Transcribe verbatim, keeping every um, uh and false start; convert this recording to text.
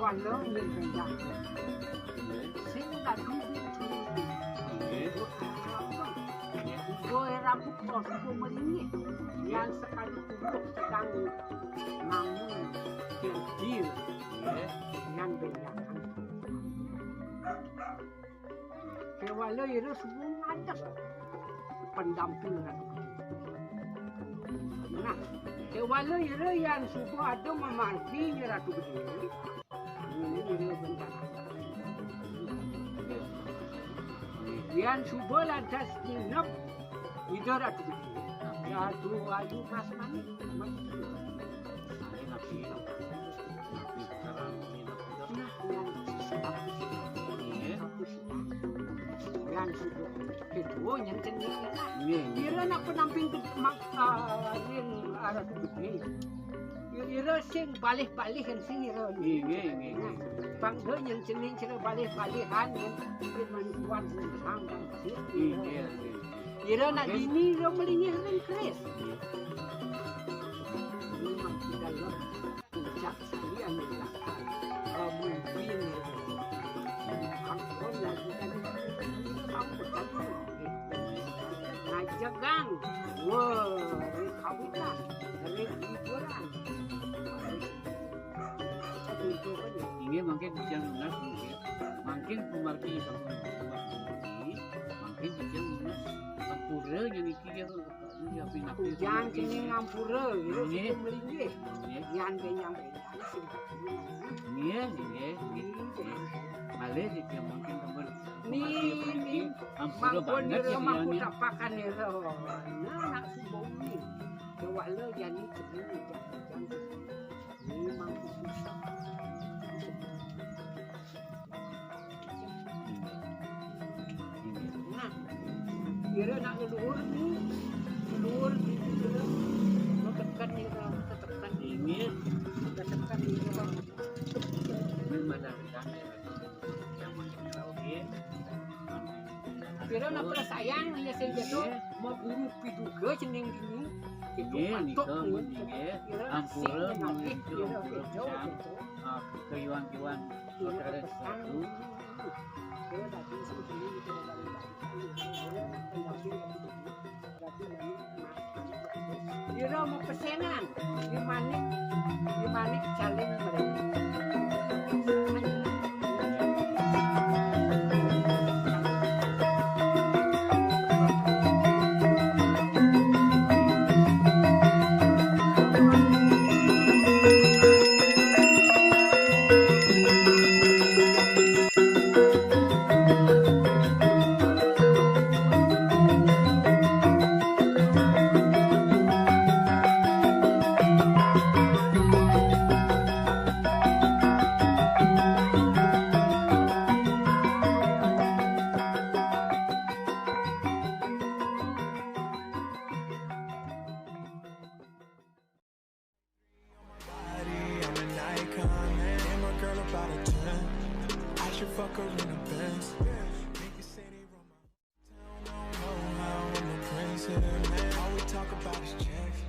Pala nyelenggak. Sing dadi pitu. Nggih. Nggih. Uga rambut kosku melinggih. Yang sekali duduk sedang namun kerdil. Nggih. Yang benyakan. Kewala ira suba ngadeg pendamping Ratu Gede. Nah, kewala ira yan suba ada mamargi Ratu Gede. Ini ira bencana. Yan suba lantas nginep Ida Ratu Gede. Ratu Ayu Mas Manik. Nah, yang Yang sudah kedua nyentenik lah. Nggih, nggih. Kira nak penamping ke mak ah, yang arah tu gede. Kira sing balih-balih kan sing kira. Nggih, nggih, nggih, nggih. Bang do nyentenik kira balih-balihan yang kira manukuan sang kan sih. Nggih, nggih, nggih. Kira nak Nggih. Dini kira melingih ring keris. Nggih. Memang tidak lho. Puncak sekalian mengatakan, eh, mungkin, eh, ampun lah, kita ni, kita tahu betul. Ngajegang, wah, dari kawitan, dari hiburan. Inggih mangkin titiang nunas, inggih. Mangkin pamargi sampun, mangkin titiang nunas, sampurna niki ya. Ujan kene ngampura, ya, Nggih. Sing melinggih. Nggih. Yan benyang benyang, sing Nggih, nggih, nggih. Malih iki mungkin sampun Ni, ni, ampura mangkon banget nira ya, mangkon ya. Tapakan nira. Nah, nak subuh ni. Kewala jani kene, jani, jani. Ni mangkon susah. Nah, kira nak leluhur ni, leluhur ni kira tekan ni, tekan ni, Inggih. Tekan ni. Ini madahkan yang mengenal dia. Kira nak sayang ya saya jatuh, Inggih. Mau guru piduga jeneng dini. Itu Inggih, patut nika ni. Mun inggih. Kira Ampura, ngatih, mun kira itu ampura hijau pisan. Gitu. Ah, keyuan-keyuan. Ira mau pesenan, di manik, di manik caling mereka. Body, I'm an icon. Damn, a girl about a ten. I should fuck her in the Benz. Niggas say they run my town, don't know how I'm a prince, yeah, man. All we talk about is checks.